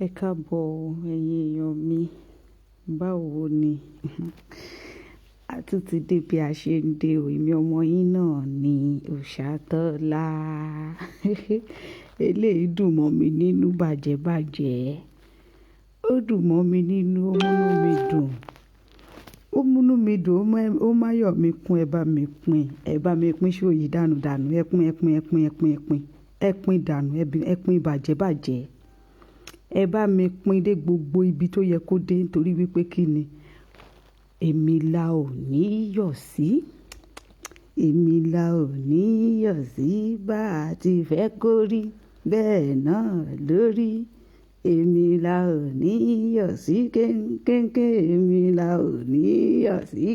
Ẹ káàbọ̀ ẹ̀yin èèyàn mi. Báwo ni? A tún ti dé bí a ṣe ń dé o. Èmi ọmọ yín náà ni Òṣàtọ́lá. Eléyìí dùn mọ́ mi nínú bàjẹ́ bàjẹ́. Ó dùn mọ́ mi nínú, ó múnú mi dùn. Ó múnú mi dùn, ó máyọ̀ mi kún, ẹ bá mi pín. Ẹ bá mi pín show yìí dànù dànù. Ẹ pín, ẹ pín, ẹ pín, ẹ pín, ẹ pín. Ẹ pín dànù, ẹ pín bàjẹ́ bàjẹ́. Ẹ bá mi pín dé gbogbo ibi tó yẹ kó dé nítorí wípé kí ni? Èmi la ò ní yọ̀ sí. Èmi la ò ní yọ̀ sí bá ti fẹ́ kó rí. Bẹ́ẹ̀ náà ló rí. Èmi la ò ní yọ̀ sí kéńkéńké. Èmi la ò ní yọ̀ sí.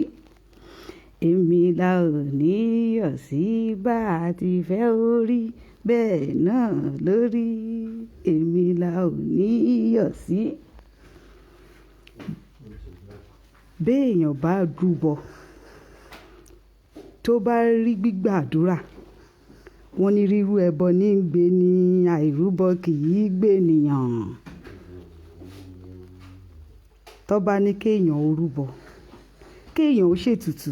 Èmi la ò ní yọ̀ sí bá ti fẹ́ ó rí. Bẹ́ẹ̀ náà ló rí. Èmi la ò ní yọ̀ sí. Bí èèyàn bá rúbọ, tó bá rí gbígbàdúrà, wọ́n ní rírú ẹbọ ní ń gbé ní àìrúbọ kì í gbé ènìyàn. Tó bá ní kí èèyàn ó rúbọ, kí èèyàn ó ṣètùtù,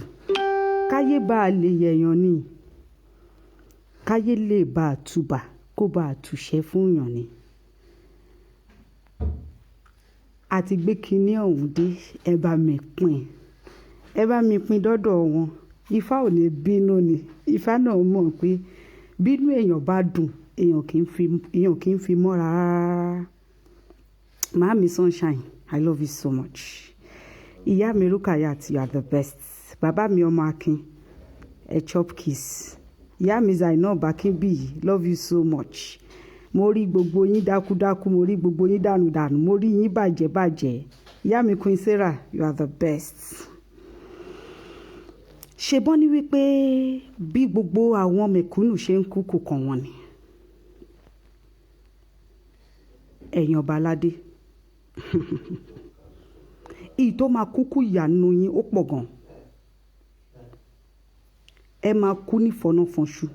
káyé bá lè yẹ̀yàn ni. Káyé lè bá tùbà kó bá tùṣẹ́ fún èèyàn ni. A ti gbé kiní ọ̀hún dé, ẹ bá mi pín. Ẹ bá mi pín dọ́dọ̀ wọn. Ifá ò ní bínú ni. Ifá náà mọ̀ pé bínú èèyàn bá dùn, èèyàn kì í fi mọ́ra rárá. Màámi Sunshine, I love you so much. Ìyá mi Rukayat, you are the best. Bàbá mi ọmọ Akin, ẹ chop kiss. Ìyá mi Zainab Akinbiyi, love you so much. Mo rí gbogbo yín dákúdákú, mo rí gbogbo yín dànù dànù, mo rí yín bàjẹ́ bàjẹ́. Ìyá mi Queen Sarah, you are the best. Ṣé bọ́n ní wípé bí gbogbo àwọn mẹ̀kúnnù ṣe ń kú kò kàn wọ́n ni? Ẹ̀yin ọba aládé. Èyí tó máa kúkú ìyà nínú yín ó pọ̀ gan. Ẹ máa kú ní fọnáfọnṣu.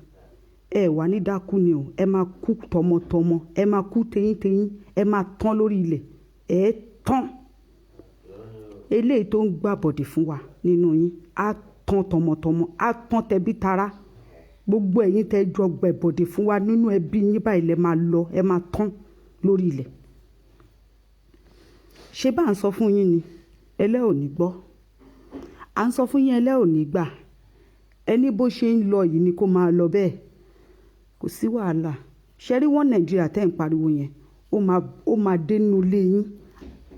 Ẹ wà ní dákú ni o. Ẹ máa kú tọmọtọmọ. Ẹ máa kú teyínteyín. Ẹ máa tán lórí ilẹ̀. Ẹ tán. Eléyìí tó ń gbàbọ̀dè fún wa nínú yín á tán tọmọtọmọ, á tán tẹbí tará. Gbogbo ẹ̀yin tẹ́ jọ gbẹ̀bọ̀dè fún wa nínú ẹbí yín báyìí lẹ máa lọ, ẹ máa tán lórí ilẹ̀. Ṣé bá ń sọ fún yín ni? Ẹlẹ́ ò ní gbọ́. À ń sọ fún yín ẹlẹ́ ò ní gbà. Ẹni bó ṣe ń lọ yìí ni kó máa lọ bẹ́ẹ̀. Kò sí wàhálà. Ṣé rí wọ́n Nàìjíríà tẹ́ ń pariwo yẹn? Ó máa dé inú ilé yín.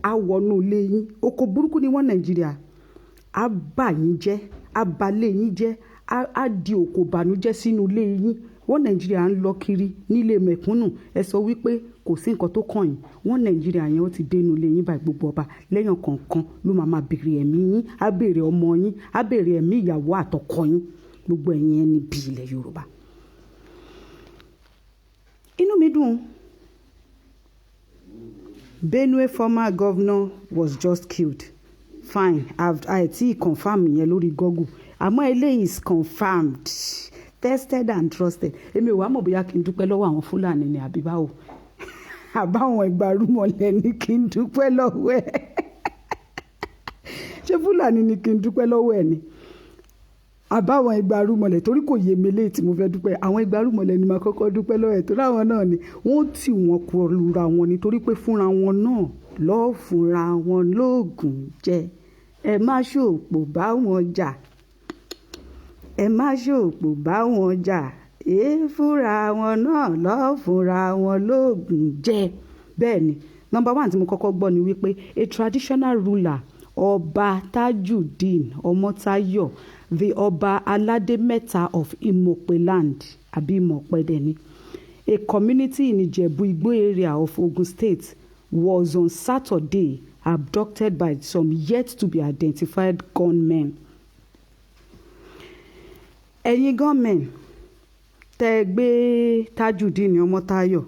Á wọ inú ilé yín. Oko burúkú ni wọ́n Nàìjíríà. Á bà yín jẹ́. Á ba ilé yín jẹ́. Á di òkò ìbànújẹ́ sínú ilé yín. Wọ́n Nàìjíríà ń lọ kiri nílé mẹ̀kúnnù. Ẹ sọ wípé kò sí nǹkan tó kàn yín. Wọ́n Nàìjíríà yẹn ó ti dé inú ilé yín báyìí gbogbo ọba. Lẹ́yìn kọ̀ọ̀kan ló máa máa bèèrè ẹ̀mí yín. Á bèèrè ọmọ yín. Á bèèrè ẹ̀mí ìyàwó àtọkọ yín. Gbogbo ẹ̀yin ẹni bí ilẹ̀ Yorùbá. Inú mi dùn. Benue former governor was just killed. Fine, I ti confirm yẹn lórí Google. Àmọ́ eléyìí is confirmed, tested and trusted. Èmi ò wá mọ̀ bóyá kí n dúpẹ́ lọ́wọ́ àwọn Fúlàní ni àbí báwo. Àbáwọn ìgbàrúmọlẹ̀ ni kí n dúpẹ́ lọ́wọ́ ẹ̀. Ṣé Fúlàní ni kí n dúpẹ́ lọ́wọ́ ẹ̀ ni? Àbáwọn ìgbàrúmọlẹ̀ torí kò yé mi léyìí tí mo fẹ́ dúpẹ́. Àwọn ìgbàrúmọlẹ̀ ni màá kọ́kọ́ dúpẹ́ lọ́wọ́ ẹ̀ torí àwọn náà ni wọ́n tì wọ́n kọlura wọn nítorí pé fúnra wọn náà lọ́ fúnra wọn lóògùn jẹ. Ẹ má ṣòpò bá wọn jà. Ẹ má ṣòpò bá wọn jà. Ẹ fúnra wọn náà lọ́ fúnra wọn lóògùn jẹ. Bẹ́ẹ̀ ni, number one tí mo kọ́kọ́ gbọ́ ni wípé a traditional ruler, Ọba Tajudeen Omotayo, the Ọba Aládé Mẹ́ta of Imopeland, àbí Imope dẹ̀ ni, a community in Ijebu-Igbo area of Ogun State, was on Saturday abducted by some yet to be identified gunmen. Ẹ̀yin gunmen tẹ́ gbé Tajudeen Omotayo,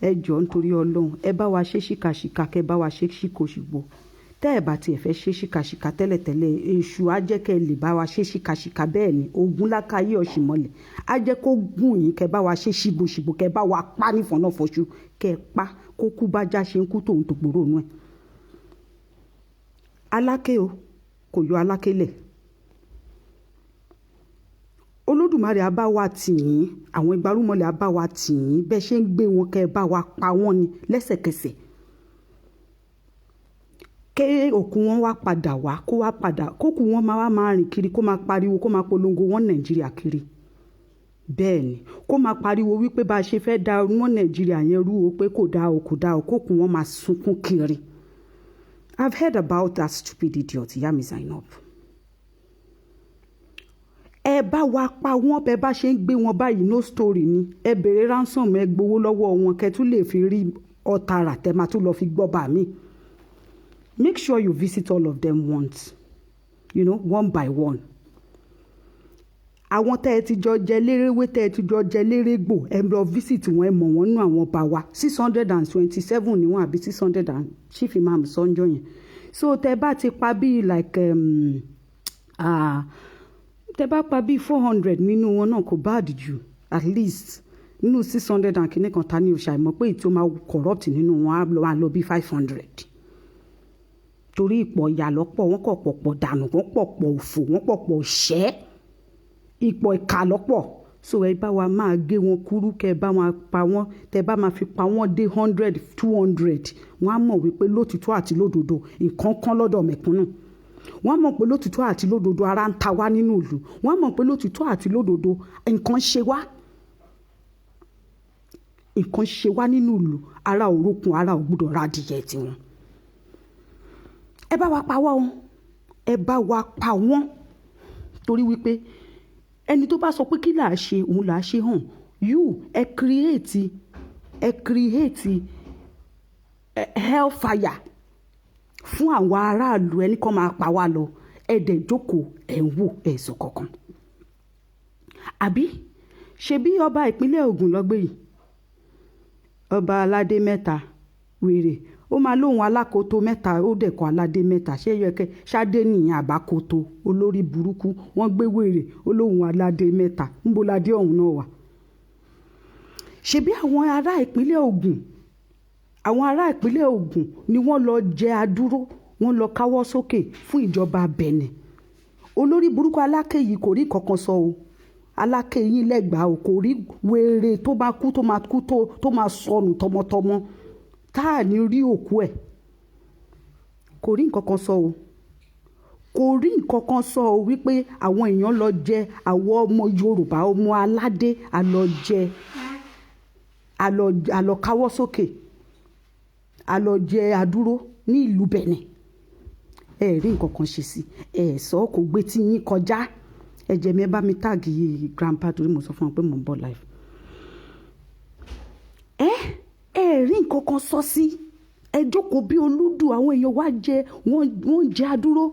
ẹ jọ̀ọ́ nítorí Ọlọ́run, ẹ bá wa ṣe ṣìkàṣìkà, kẹ́ bá wa ṣe ṣìkòṣìgbò, Tẹ́ ẹ̀ bá tiẹ̀ fẹ́ ṣe ṣìkàṣìkà tẹ́lẹ̀tẹ́lẹ̀, èṣù á jẹ́ kẹ́ ẹ lè bá wa ṣe ṣìkàṣìkà. Bẹ́ẹ̀ ni ogun lákàyè ọ̀ṣìmọ̀lẹ̀ á jẹ́ kó gùn yín, kẹ́ bá wa ṣe ṣìbòṣìbò, kẹ́ bá wa pa nífọ̀nàfọ̀ṣù, kẹ́ ẹ pa kó kú bá já ṣe ń kú tòun tó gbòòrò nù ẹ̀. Aláké o, kò yọ aláké lẹ̀. Olódùmarè á bá wa tì yín, àwọn igbarúmọlẹ̀ á bá wa tì yín. Bẹ́ẹ̀ ṣe ń gbé wọn, kẹ́ ẹ bá wa pa wọ́n ni lẹ́sẹ̀kẹsẹ̀, ké òkú wọn wá padà wá, kó wá padà, kókù wọn máa wá máa rìn kiri, kó máa pariwo, kó máa polongo wọn Nàìjíríà kiri. Bẹ́ẹ̀ ni, kó máa pariwo wípé bá a ṣe fẹ́ da wọn Nàìjíríà yẹn rú o, pé kò dáa o, kò dáa o, kókù wọn máa sunkún kiri. I've heard about that stupid idiot, Ìyá Zainab. Ẹ bá wa pa wọ́n. Bẹ́ẹ̀ bá ṣe ń gbé wọn báyìí, no story ni. Ẹ béèrè ransom, ẹ gbowó lọ́wọ́ wọn, kẹ́ tún lè fi rí ọ̀tàrà tẹ́ máa tún lọ fi gbọ́ bá mi. Make sure you visit all of them once, one by one. Àwọn tẹ́ ẹ ti jọ jẹ lérewé, tẹ́ ẹ ti jọ jẹ lérégbò, ẹ lọ visit wọn. Ẹ mọ̀ wọ́n nú àwọn ọba wa. 627 ni wọ́n, àbí 600 and chief imam sọ́njọ́ yẹn. So tẹ́ bá ti pa bíi like tẹ́ bá pa bíi 400 nínú wọn náà, kò bad jù. At least nínú 600 and kìíní kan, ta ni ò ṣàìmọ̀ pé èyí tó máa corrupt nínú wọn á lọ, máa lọ bíi 500, torí ìpọ̀ ìyà lọ́pọ̀. Wọ́n kọ̀ pọ̀pọ̀ dànù, wọ́n pọ̀pọ̀ òfò, wọ́n pọ̀pọ̀ ṣẹ́, ìpọ̀ ìkà lọ́pọ̀. So ẹ bá wa máa gé wọn kúrú, kẹ bá wọn pa wọ́n. Tẹ bá máa fi pa wọ́n dé 100, 200, wọ́n á mọ̀ wípé lótìtọ́ àti lódodo, nǹkan kan lọ́dọ̀ mẹ̀kúnnù. Wọ́n á mọ̀ pé lótìtọ́ àti lódodo, ara ń ta wá nínú ìlú. Wọ́n á mọ̀ pé lótìtọ́ àti lódodo, nǹkan ṣe wá, nǹkan ṣe wá nínú ìlú. Ara òrokùn, ara ò gbúdọ̀ ra adìyẹ tiwọn. Ẹ bá wa pa wọ́n, ẹ bá wa pa wọ́n, torí wípé ẹni tó bá sọ pé kí là á ṣe, òun là á ṣe hàn. You ẹ create hellfire fún àwọn aráàlú. Ẹni kan máa pa wá lọ, ẹ dẹ̀ jókòó, ẹ̀ ń wò, ẹ̀ sọ kankan. Àbí ṣebí ọba ìpínlẹ̀ Ògùn lọ́gbẹ́ yìí, ọba aládé mẹ́ta, wèrè, ó máa lóhun alákòótó mẹ́ta, ó dẹ̀kọ́ aládé mẹ́ta. Ṣé yẹ kẹ́ ṣáde nìyẹn àbákòótó? Olórí burúkú, wọ́n gbé wèrè, ó lóhun aládé mẹ́ta. Ńbo ládé ọ̀hún náà wà? Ṣebí àwọn ará ìpínlẹ̀ Ògùn, àwọn ará ìpínlẹ̀ Ògùn ni wọ́n lọ jẹ adúró, wọ́n lọ káwọ́ sókè fún ìjọba Benin. Olórí burúkú aláké yìí kò rí kankan sọ o. Aláké yín lẹ́gbàá o, kò rí wèrè tó máa kú, tó máa kú, tó máa sọnù tọmọtọmọ, tá à ní rí òkú ẹ̀. Kò rí nǹkan kan sọ o, kò rí nǹkan kan sọ o, wípé àwọn èèyàn lọ jẹ, àwọn ọmọ Yorùbá, ọmọ aládé, àlọ jẹ, àlọ káwọ́ sókè, àlọ jẹ àdúró ní ìlú Benin. Ẹ rí nǹkan kan ṣe sí ẹ sọ, kò gbé tí yín kọjá. Ẹ jẹ́ mi, ẹ bá mi tag grandpa, torí mo sọ fún wọn pé mò ń bọ̀ live. Ẹ rí nǹkan kan sọ sí. Ẹ jókòó bí olúdù. Àwọn èèyàn wá jẹ, wọ́n jẹ àdúró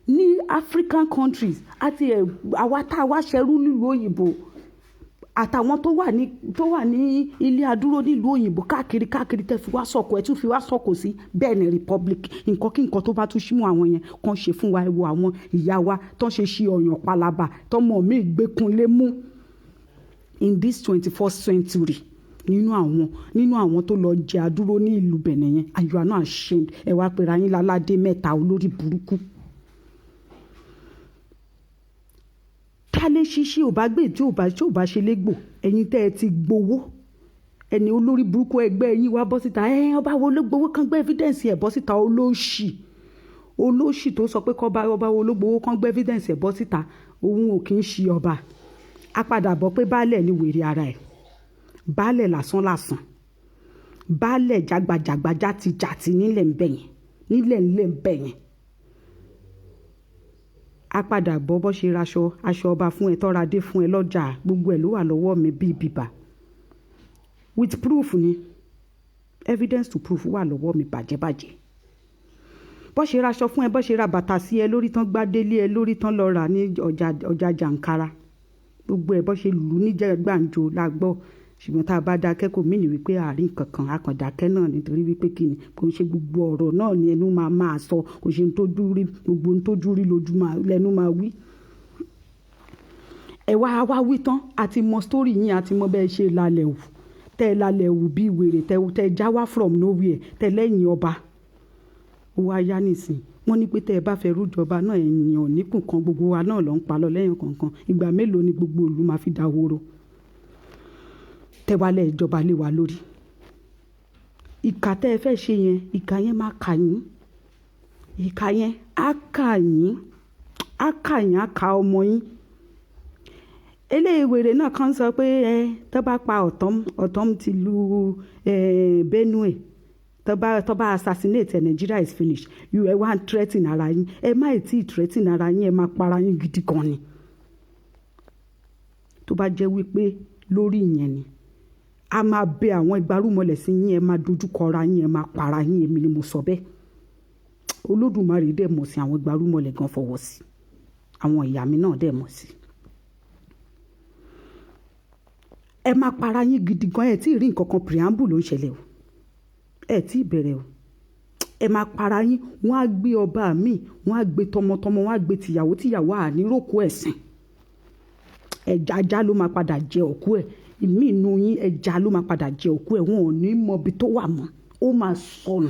ní African countries àti ẹ̀, àwa tá a wá ṣẹrú nílùú òyìnbó, àtàwọn tó wà ní ilé adúró nílùú òyìnbó káàkiri káàkiri. Tẹ́ fi wá sọ̀kò, ẹ̀ tún fi wá sọ̀kò sí Benin Republic. Nǹkan kí nǹkan tó bá tún símú àwọn yẹn kan ṣe fún wa. Ẹ wo àwọn ìyá wa tó ń ṣe ṣí ọyàn palaba, tọmọ mi gbẹkùnlé mú in this 21st century, nínú àwọn tó lọ jẹ adúró ní ìlú Benin yẹn. And you are not ashamed? Ẹ wá pera yín láládé mẹ́ta, olórí burúkú. Kálé ṣíṣe ò bá gbé, tí ò bá ṣe légbò, ẹ̀yin tẹ́ ẹ ti gbowó, ẹni olórí burúkú ẹgbẹ́ yín wá bọ́ síta. Ẹ ọba wo ló gbowó kan gbé evidence ẹ̀ bọ́ síta? Olóṣì, olóṣì tó sọ pé kọ́ba, ọba wo ló gbowó kan gbé evidence ẹ̀ bọ́ síta, òun ò kì í ṣe ọba. A padà bọ̀ pé baálẹ̀ ni wèrè ara ẹ̀, baálẹ̀ lásán lásán, baálẹ̀ jágbajàgba, játijàti nílẹ̀ ń bẹ̀ yẹn, nílẹ̀ ńlẹ̀ ń bẹ̀ yẹn. A padà bọ́ bọ́ ṣe raṣọ aṣọ ọba fún ẹ, tọ́ra dé fún ẹ lọ́jà, gbogbo ẹ̀ ló wà lọ́wọ́ mi bíi bìbà, with proof ni, evidence to proof wà lọ́wọ́ mi bàjẹ́bàjẹ́. Bọ́ ṣe raṣọ fún ẹ, bọ́ ṣe ra bàtà sí ẹ lórí tán, gbá délé ẹ lórí tán, lọ rà ní ọjà, ọjà jàǹkara, gbogbo ẹ̀, bọ́ ṣe lù ú ní gbàǹjo la gbọ́. Ṣùgbọ́n tá a bá dákẹ́, kò mean wípé àárín kankan, a kàn dákẹ́ náà nítorí wípé kí ni, kò ń ṣe gbogbo ọ̀rọ̀ náà ni ẹnu máa máa sọ, kò ṣe ohun tó jú rí, gbogbo ohun tó jú rí lójú máa lẹ́nu máa wí. Ẹ wá wá wí tán, a ti mọ story yín, a ti mọ bẹ́ẹ̀ ṣe lálẹ́ wù. Tẹ́ ẹ lálẹ́ wù bí wèrè, tẹ́ ẹ já wá from nowhere, tẹ́ lẹ́yìn ọba. Ó wá yá nísìnyí. Wọ́n ní pé tẹ́ ẹ bá fẹ́ rújọba náà, ènìyàn níkùn kan, gbogbo wa náà ló ń pa lọ lẹ́yìn kankan. Ìgbà mélòó ni gbogbo ìlú máa fi dahoro? Tẹ́ wá lẹ́ ìjọba lé wa lórí. Ìkà tẹ́ ẹ fẹ́ ṣe yẹn, ìkà yẹn máa kà yín. Ìkà yẹn á kà yín, á kà yín, á ka ọmọ yín. Eléyìí wèrè náà kan sọ pé ẹ tó bá pa Ortom, Ortom ti lu Benue. Tó bá assassinate ẹ, Nigeria is finished. You ẹ wá ń threaten ara yín. Ẹ má ì tí threaten ara yín, ẹ máa para yín gidi gan ni. Tó bá jẹ́ wípé lórí ìyẹn ni, a máa bẹ àwọn ìgbárùmọlẹ̀ sí yín, ẹ máa dojúkọ ara yín, ẹ máa para yín, èmi ni mo sọ bẹ́ẹ̀. Olódùmarè dẹ̀ mọ̀ sí, àwọn ìgbárùmọlẹ̀ gan fọwọ́ sí. Àwọn ìyá mi náà dẹ̀ mọ̀ sí. Ẹ máa para yín gidi gan, ẹ tí ì rí nǹkan kan, preamble ló ń ṣẹlẹ̀ o. Ẹ tí ì bẹ̀rẹ̀ o. Ẹ máa para yín, wọ́n á gbé ọba mi, wọ́n á gbé tọmọtọmọ, wọ́n á gbé tìyàwó tìyàwó, àníròkú ẹ̀sìn. Ẹja ajá ló máa padà jẹ òkú ẹ̀. Ìmí inú yín, ẹja ló máa padà jẹ òkú ẹ̀. Wọn ò ní mọ ibi tó wà mọ́. Ó máa sọnù.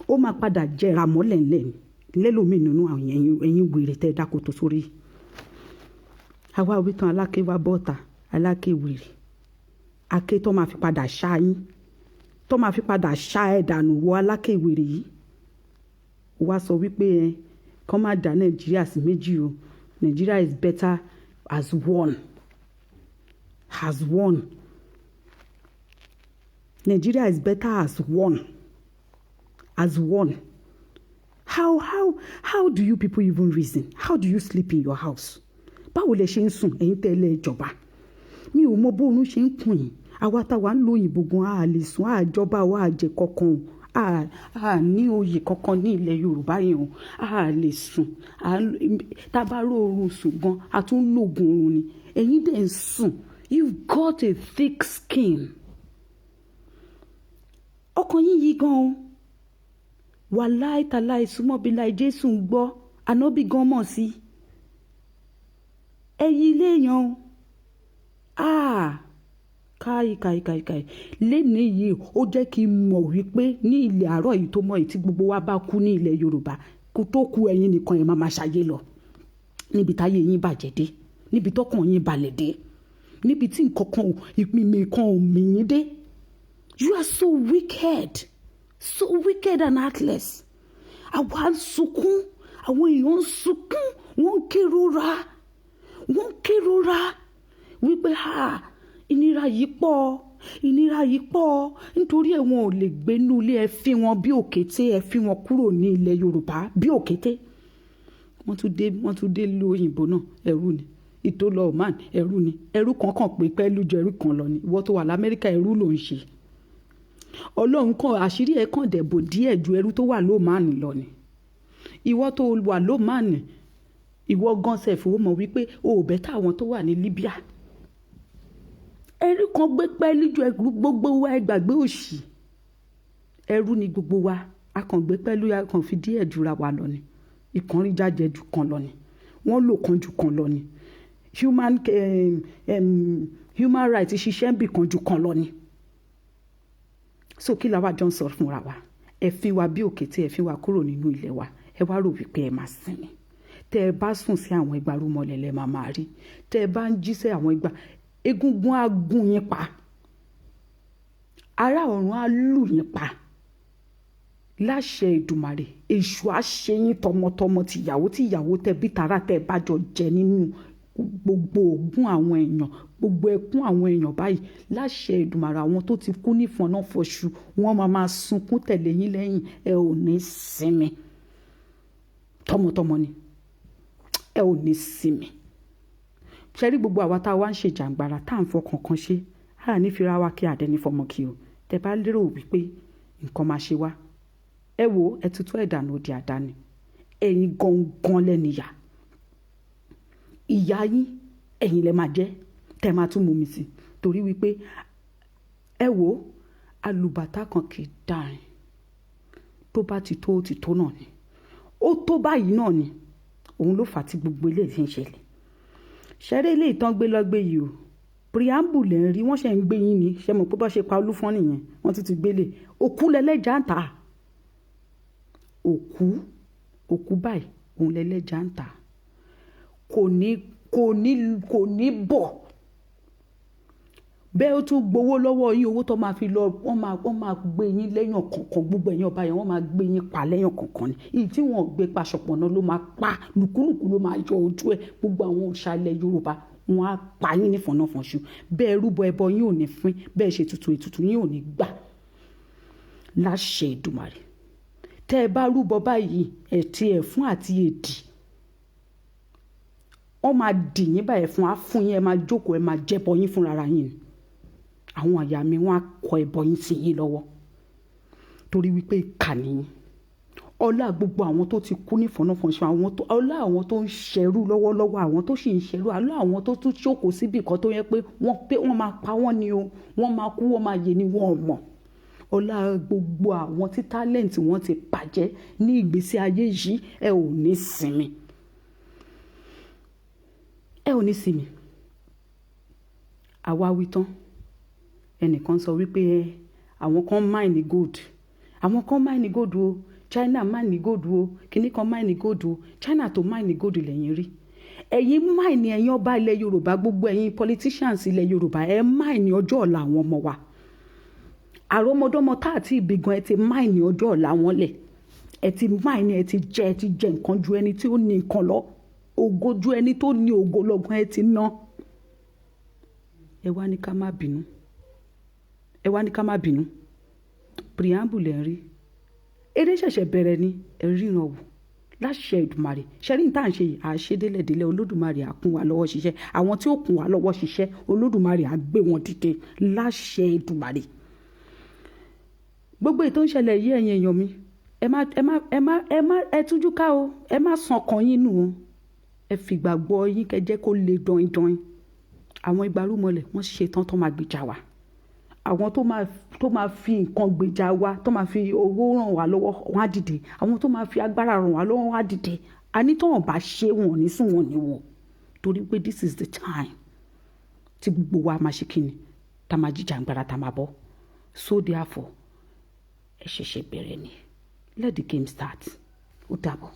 Ó máa padà jẹrà mọ́lẹ̀ ńlẹ̀ ni. Lẹ́lòmíì nínú àwọn ẹ̀yin wèrè tẹ́ ẹ dáko tó sórí. Àwa wí tán, Aláké wá bọ́ta, Aláké wèrè. Aké tó máa fi padà ṣá yín, tó máa fi padà ṣá ẹ dànù wọ Aláké wèrè yìí. Ó wá sọ wípé ẹ kàn má dá Nàìjíríà sí méjì o. Nigeria is better as one. As one. Nigeria is better as one. As one. How do you people even reason? How do you sleep in your house? Báwo lẹ ṣe ń sùn, ẹ̀yin tẹ́lẹ̀ ìjọba? Mi ò mọ bóorun ṣe ń kùn yín. Àwa táwa ń lo òyìnbó gan, a lè sùn, a jọba wa, a jẹ kankan o. A ní oyè kankan ní ilẹ̀ Yorùbá yẹn o. A lè sùn. Tá bá rí oorun sùn gan, a tún lògùn oorun ni. Ẹ̀yin dẹ̀ ń sùn. You've got a thick skin. Ọkàn yín yí gan o. Wàláì tàláì súnmọ́ bí láì Jésù ń gbọ́. Ànábì gan mọ̀ sí. Ẹ yí ilé èèyàn o. Ah! Káì káì káì káì. Lénìí yìí, ó jẹ́ kí n mọ̀ wípé ní ilẹ̀ àárọ̀ yìí tó mọ́ yìí, tí gbogbo wa bá kú ní ilẹ̀ Yorùbá, kó tó kú, ẹ̀yin nìkan ẹ̀ máa ma ṣayé lọ. Níbi táyé yín bàjẹ́ dé, níbi tọ́kàn yín balẹ̀ dé, níbi tí nǹkan kan ò, ìpínlẹ̀ kan ò mì yín dé. You are so wicked, so wicked and heartless. Àwa ń sunkún, àwọn èèyàn ń sunkún, wọ́n ń kérora, wọ́n ń kérora wípé ha, ìnira yìí pọ̀, ìnira yìí pọ̀, nítorí ẹ̀ wọn ò lè gbé inú ilé. Ẹ fi wọn bí òkété, ẹ fi wọn kúrò ní ilẹ̀ Yorùbá bí òkété. Wọ́n tún dé ìlú òyìnbó náà, ẹrú ni. Ìtò lọ Oman, ẹrú ni. Ẹrú kan kàn pé pẹ́lú ju ẹrú kan lọ ni. Ìwọ tó wà l'Amẹ́ríkà, ẹrú ló ń ṣe. Ọlọ́run kan àṣírí ẹ̀ kàn dẹ̀ bò díẹ̀ ju ẹrú tó wà l'Oman lọ ni. Ìwọ tó wà l'Oman, ìwọ gan sef ó mọ̀ wípé o ò better àwọn tó wà ní Libya. Ẹrú kan gbé pẹ́lú ju ẹrú gbogbo wa, ẹ gbàgbé òṣì. Ẹrú ni gbogbo wa. A kàn gbé pẹ́lú, a kàn fi díẹ̀ jura wa lọ ni. Ìkan rí jájẹ ju kan lọ ni. Wọ́n lò kan ju kan lọ ni. Human right ṣiṣẹ́ ń bì kan ju kan lọ ni. So kí la wá jọ ń sọ fúnra wa? Ẹ fi wa bí òkété, ẹ fi wa kúrò nínú ilẹ̀ wa. Ẹ wá rò wípé ẹ máa sinmi. Tẹ́ ẹ bá sùn sí, àwọn ìgbárùmọlẹ̀ lẹ máa máa rí. Tẹ́ ẹ bá ń jí sí, àwọn ìgbà egungun á gún yín pa. Ará ọ̀run á lù yín pa. Láṣẹ Èdùmàrè, èṣù á ṣe yín tọmọtọmọ, tìyàwó tìyàwó, tẹbí tará tẹ́ ẹ bá jọ jẹ nínú gbogbo ògùn àwọn èèyàn, gbogbo ẹkún àwọn èèyàn báyìí. Láṣẹ Èdùmàrè, àwọn tó ti kú nífọ̀nàfọ̀ṣù, wọ́n máa máa sunkún tẹ̀lé yín lẹ́yìn. Ẹ ò ní sinmi. Tọmọtọmọ ni. Ẹ ò ní sinmi. Ṣé rí gbogbo àwa tá a wá ń ṣe jàǹgbàrà, tá à ń fọkàn kan ṣe, a ní fira wa kí àdẹ́ni fọmọ kí o. Tẹ bá lérò wípé nǹkan máa ṣe wá, ẹ wo, ẹ tutù ẹ̀dànù òdì àdáni. Ẹ̀yin gangan lẹ́nu ìyà. Ìyá yín, ẹ̀yin lẹ máa jẹ́, tẹ máa tún mú mi sí. Torí wípé ẹ wo, alùbàtà kan kì í dàrin. Tó bá ti tó, ó ti tó náà ni. Ó tó báyìí náà ni. Òun ló fà á tí gbogbo eléyìí fi ń ṣẹlẹ̀. Ṣẹ́rẹ́ eléyìí tán gbé lọ́gbé yìí o. Preamble lẹ̀ ń rí, wọ́n ṣẹ̀ ń gbé yín ni. Ṣé mo pé bó ṣe pa Olúfọ́n nìyẹn? Wọ́n tún ti gbélé. Òkú lẹ́lẹ́jà ń tà. Òkú, òkú báyìí, òun lẹ́lẹ́jà ń tà. Kò ní bọ̀. Bẹ́ẹ̀ ó tún gbowó lọ́wọ́ yín, owó tó máa fi lọ, wọ́n máa gbé yín lẹ́yìn kọ̀ọ̀kan. Gbogbo ẹ̀yin ọba yẹn, wọ́n máa gbé yín pa lẹ́yìn kọ̀ọ̀kan ni. Èyí tí wọ́n gbé pa, ṣọ̀pọ̀nà ló máa pa, lùkúlùkù ló máa yọ ojú ẹ̀. Gbogbo àwọn òòṣà ilẹ̀ Yorùbá, wọ́n á pa yín ní fọ̀nàfọ̀nṣu. Bẹ́ẹ̀ rúbọ, ẹbọ yín ò ní fín. Bẹ́ẹ̀ ṣe ètùtù, ètùtù yín ò ní gbà. Láṣẹ Èdùmàrè. Tẹ́ ẹ bá rúbọ báyìí, ẹ̀tí ẹ̀fún àti èdì, wọ́n máa dì yín báyìí fún á fún yín. Ẹ máa jókòó, ẹ máa jẹ́bọ yín fúnra yín ni. Àwọn àyà mi, wọ́n á kọ ẹbọ yín sí yín lọ́wọ́, torí wípé ìkà nìyín. Ọlá gbogbo àwọn tó ti kú ní fọ̀nàfọ̀nṣu, àwọn tó ọlá, àwọn tó ń ṣẹrú lọ́wọ́lọ́wọ́, àwọn tó sì ń ṣẹrú, ọlá àwọn tó tún jókòó síbì kan tó yẹ pé wọ́n máa pa wọ́n ni o, wọ́n máa kú, wọ́n máa yè ni, wọ́n ò mọ̀. Ọlá gbogbo àwọn tí talent wọn ti bàjẹ́ ní ìgbésí ayé yìí, ẹ ò ní sinmi, ẹ ò ní sinmi. Àwa wí tán, ẹnìkan sọ wípé àwọn kan mine gold, àwọn kan mine gold o, China mine gold o, kìnnì kan mine gold o. China tó mine gold lẹ́yìn rí. Ẹ̀yin mine, ẹ̀yin ọba ilẹ̀ Yorùbá, gbogbo ẹ̀yin politicians ilẹ̀ Yorùbá, ẹ̀ mine ọjọ́ ọ̀la àwọn ọmọ wa, àrọ́mọdọ́mọ tá àti ìbí gan. Ẹ ti mine ọjọ́ ọ̀la wọn lẹ̀, ẹ ti mine, ẹ ti jẹ nǹkan ju ẹni tí ó ní nǹkan lọ, ògo ju ẹni tó ní ògo lọ́gán ẹ ti ná. Ẹ wá ní ká má bínú, ẹ wá ní ká má bínú. Preamble lẹ̀ ń rí, eré ṣẹ̀ṣẹ̀ bẹ̀rẹ̀ ni. Ẹ ríran wò láṣẹ Èdùmàrè. Ṣẹ́rí tá à ń ṣe yìí, àṣedélẹ̀délẹ̀. Olódùmarè á kún wa lọ́wọ́ ṣiṣẹ́. Àwọn tí ó kún wa lọ́wọ́ ṣiṣẹ́, Olódùmarè á gbé wọn dìde láṣẹ Èdùmàrè. Gbogbo ètò ń ṣẹlẹ̀ yìí, ẹ̀yin èèyàn mi, ẹ má ẹ má ẹ má ẹ má ẹ tújú ká o. Ẹ má sàn kàn yín nù o. Ẹ fìgbàgbọ́ yín kẹ́ jẹ́ kó le dọ̀yìn dọ̀yìn. Àwọn igbarúmọlẹ̀, wọ́n ṣetán tó máa gbèjà wa. Àwọn tó máa fi nǹkan gbèjà wa, tó máa fi owó ràn wá lọ́wọ́, wọ́n á dìde. Àwọn tó máa fi agbára ràn wá lọ́wọ́, wọ́n á dìde. Àní tó wọn bá ṣe, wọn ò ní sùn, wọn ò ní wò, torí pé this is the time tí gbogbo wa máa ṣe kíni, tá máa jìjàngbara, tá máa bọ́. So therefore, ẹ ṣẹ̀ṣẹ̀ bẹ̀rẹ̀ ni. Let the game start. Ó dàbọ̀.